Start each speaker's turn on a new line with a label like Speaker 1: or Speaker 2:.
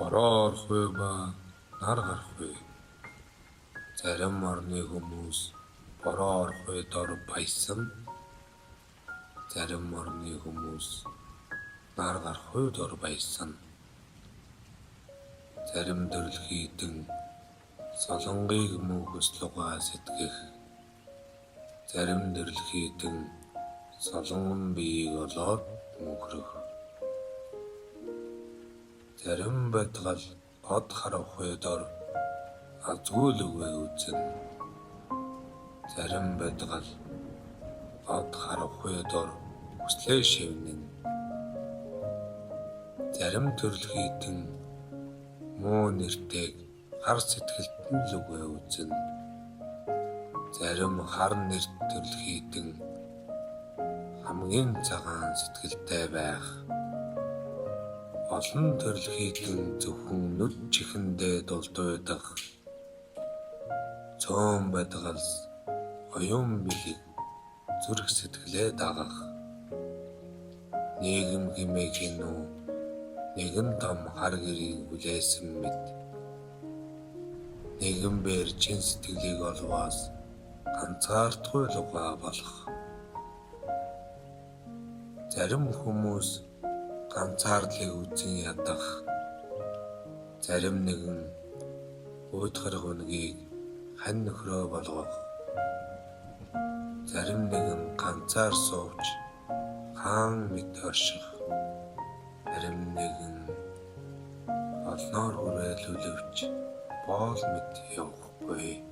Speaker 1: Бороо орох вэ ба нар гарах вэ? Зарим орны хүмүүс бороо орох вэ дор баясан. Зарим орны хүмүүс нар гарах вэ дор баясан. Зарим төрөлхийтэн солонгыг мөнхөс лугаа сэтгэх. Зарим төрөлхийтэн солонгон биеийг олоод мөнхөрөх. Зарим байтгал од харавхуй дор азгүй л үгээ үзнэ. Зарим байтгал од харавхуй дор хүслээ шивнэнэ. Зарим төрөлхийтэн муу нэртэйг хар сэтгэлд нь л үгээ үзнэ. Зарим хар нэрт төрөлхийтэн хамгийн цагаан сэтгэлтэй байх. Олон төрөлхийтэн зөвхөн нүд чихэндээ дулдуйдах. Цөөн байтгалс оюун билиг зүрх сэтгэлээ дагах. Нийгэм хэмээх нь үү нэгэн том хар гэрийг хүлээсэн мэт. Нэгэн бээр чин сэтгэлийг олвоос ганцаардгүй лугаа болох. Зарим хүмүүс ганцаардлыг үзэн ядах. Зарим нэгэн уйдгарах үнэгийг хань нөхрөө болгох. Зарим нэгэн ганцаар сууж хаан мэт орших. Зарим нэгэн олноор хүрээлүүлэвч боол мэт явахгүй.